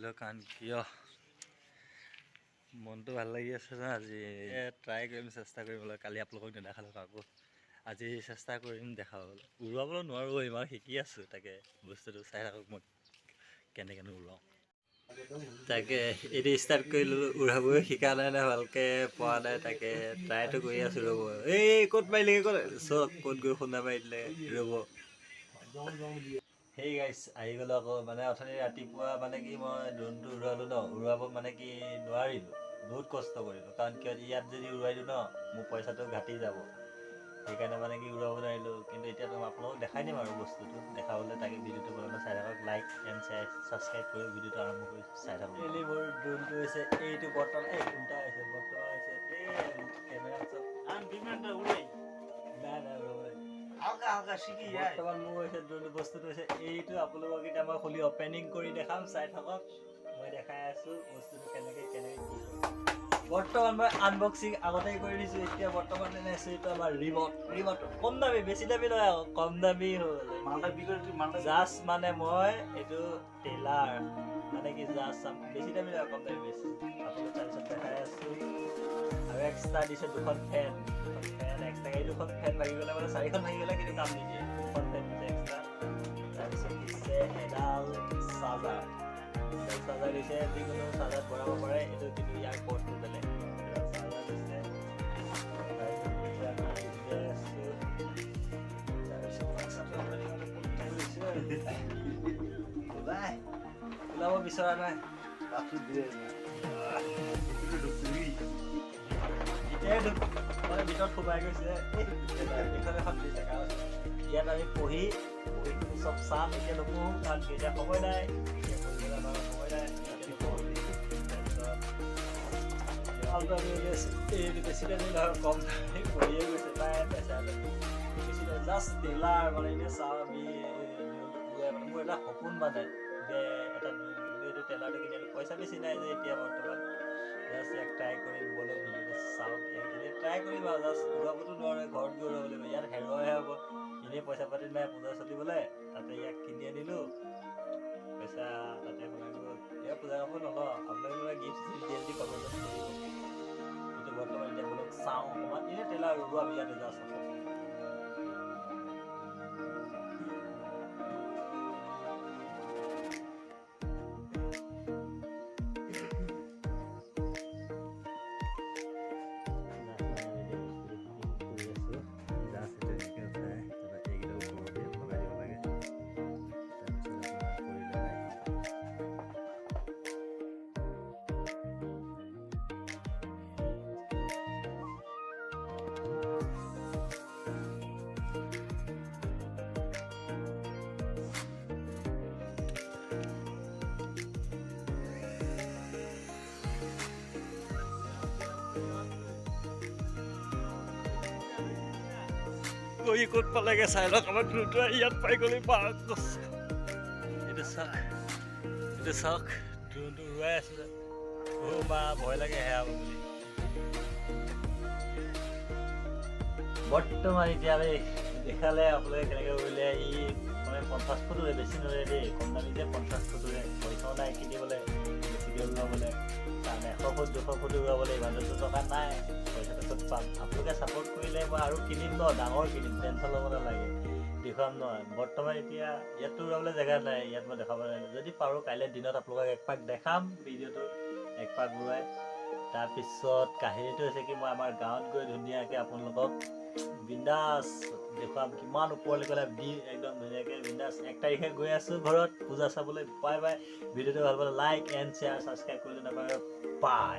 নাছিলোঁ, কাৰণ কিয় মনটো ভাল লাগি আছে ন। আজি ট্ৰাই কৰিম, চেষ্টা কৰিবলৈ। কালি আপোনালোকক নেদেখালোঁ কাকো, আজি চেষ্টা কৰিম দেখাবলৈ। উৰুৱাবলৈ নোৱাৰোঁ, ইমান শিকি আছোঁ। তাকে বস্তুটো চাই থাকক, মই কেনেকৈনো উৰুৱাওঁ। তাকে এইটো ষ্টাৰ্ট কৰি ল'লোঁ, উৰাবই শিকা নাই নে ভালকৈ পোৱা নাই, তাকে ট্ৰাইটো কৰি আছোঁ। ৰ'ব, এই ক'ত মাৰিলেগৈ, ক'ত চব ক'ত গৈ খুন্দা মাৰি দিলে, ৰ'ব। সেই গাইছ আহি গ'লোঁ আকৌ। মানে অথনি ৰাতিপুৱা মানে কি মই ড্ৰোনটো উৰুৱালোঁ ন, উৰুৱাব মানে কি নোৱাৰিলোঁ, বহুত কষ্ট কৰিলোঁ। কাৰণ কিয় ইয়াত যদি উৰুৱাই দিওঁ ন, মোৰ পইচাটো ঘাটি যাব, সেইকাৰণে মানে কি উৰুৱাব নোৱাৰিলোঁ। কিন্তু এতিয়া আপোনালোকক দেখাই দিম আৰু বস্তুটো দেখাবলৈ, তাকে ভিডিঅ'টো প্ৰথমে চাই থাকক, লাইক এণ্ড শ্বেয়াৰ ছাবস্ক্ৰাইব কৰি ভিডিঅ'টো আৰম্ভ কৰি চাই থাকক। এলি মোৰ ড্ৰোনটো হৈছে এইটো বৰ্তমান, এই উল্টা হৈছে, বৰ্তমান হৈছে এই কেমেৰা চব নাই নাই উৰুৱাব নাই। বৰ্তমান মোৰ হৈছে ড্ৰোনটো, বস্তুটো হৈছে এইটো। আপোনালোকক এতিয়া মই খুলি অপেনিং কৰি দেখাম, চাই থাকক। মই দেখাই আছোঁ বস্তুটো কেনেকৈ কেনেকৈ কি হয়। বৰ্তমান মই আনবক্সিং আগতেই কৰি দিছোঁ। এতিয়া বৰ্তমান এনে আছে এইটো আমাৰ ৰিমট। ৰিমট কম দামী, বেছি দামী নহয় আকৌ, কম দামী হ'ল। জাষ্ট মানে মই এইটো টেইলাৰ মানে কি জাষ্ট চাম, বেছি দামী নহয়, কম দামী বেছি। আপোনালোক তাৰপিছত দেখাই আছোঁ। আৰু এক্সট্ৰা দিছে দুখন ফেন, দুখন ফেন এক্সট্ৰা। এই দুখন ফেন ভাগি গ'লে মানে চাৰিখন ভাগি গ'লে কিন্তু কাম নিদিয়ে, দুখন ফেন দিছে এক্সট্ৰা। তাৰপিছত দিছে এডাল চাৰ্জাৰ, এডাল চাৰ্জাৰ দিছে, যিকোনো চাৰ্জাৰত ভৰাব পাৰে এইটো, কিন্তু ইয়াৰ কৰ্ডটো বেলেগ। এডাল চাৰ্জাৰ দিছে। তাৰপিছত এতিয়া আমি উলিয়াই আছোঁ। তাৰপিছত বাক্সাটো opening ক'ত গৈছে? ওলাই ওলাব বিচৰা নাই। এতিয়াই মানে ভিতৰত সোমাই গৈছে। এইখন এখন দিছে কাগজ, ইয়াত আমি পঢ়ি পঢ়ি চব চাম। এতিয়া নপঢ়োঁ, কাৰণ এতিয়া সময় নাই, এতিয়া পঢ়িবলৈ আমাৰ সময় নাই, এতিয়া নপঢ়োঁ। তাৰপিছত এই বেছি দামী নহয়, কম দামী পঢ়িয়ে গৈছে প্ৰায় পইচা বেছি জাষ্ট টেইলাৰ মানে এনেই চাওঁ আমি মানে মোৰ এটা সপোন মানে যে এটা এইটো টেইলাৰটো কিনি আনিলোঁ, পইচা বেছি নাই যে এতিয়া বৰ্তমান। জাষ্ট ইয়াক ট্ৰাই কৰিম, ব'লক ভিডিঅ'টো চাওক। ইয়াক এনেই ট্ৰাই কৰিম আৰু জাষ্ট উৰাবতো নোৱাৰোঁ, ঘৰত গৈ উৰাব লাগিব, ইয়াত হেৰুৱাহে হ'ব। এনেই পইচা পাতি নাই পূজা চলিবলৈ, তাতে ইয়াক কিনি আনিলোঁ, পইচা তাতে সোমাই গ'ল। ইয়াৰ পূজা কাপোৰ নলওঁ, আপোনালোকে গিফ্ট চিফ্ট দিয়ে যদি কমেণ্টত কৰিব। কিন্তু বৰ্তমান এতিয়া ব'লক চাওঁ অকণমান, এনেই ট্ৰেইলাৰ উৰুৱাম ইয়াতে জাষ্ট অকণমান। গৈ ক'ত পালেগে চাই লওক। আমাৰ দ্ৰুত ইয়াত পাই গ'লে। এইটো চাওক, এইটো চাওক, ড্ৰোনটো উৰুৱাই আছিলে। অ' মা, ভয় লাগে হেৰাব বুলি। বৰ্তমান এতিয়া আমি দেখালে আপোনালোকে কেনেকৈ উৰিলে। ই মানে 50 ফুট উৰে, বেছি নুৰে দেই, কম দামী যে 50 ফুট উৰে। পইচাও নাই কিনিবলৈ বেছিকৈ উৰুৱাবলৈ, কাৰণ 100 ফুট 200 ফুট উৰুৱাবলৈ ইমানটো টকা নাই, পইচাটো ক'ত পাম। আপোনালোকে ছাপোৰ্ট কৰিলে মই আৰু কিনিম ন, ডাঙৰ কিনিম, টেনশ্যন ল'ব নালাগে, দেখুৱাম নহয়। বৰ্তমান এতিয়া ইয়াততো উৰুৱাবলৈ জেগা নাই, ইয়াত মই দেখাব নোৱাৰিম। যদি পাৰোঁ কাইলৈ দিনত আপোনালোকক এক পাক দেখাম ভিডিঅ'টো, এক পাক উৰুৱাই। তাৰপিছত কাহিনীটো হৈছে কি, মই আমাৰ গাঁৱত গৈ ধুনীয়াকৈ আপোনালোকক বিন্দাছ দেখুৱাম কিমান ওপৰলৈ গ'লে দি একদম ধুনীয়াকৈ বিন্দাছ। 1 তাৰিখে গৈ আছোঁ ঘৰত পূজা চাবলৈ। Bye bye. ভিডিঅ'টো ভাল পালে লাইক এণ্ড শ্বেয়াৰ ছাবস্ক্ৰাইব কৰিবলৈ নাপাহৰিব। বাই।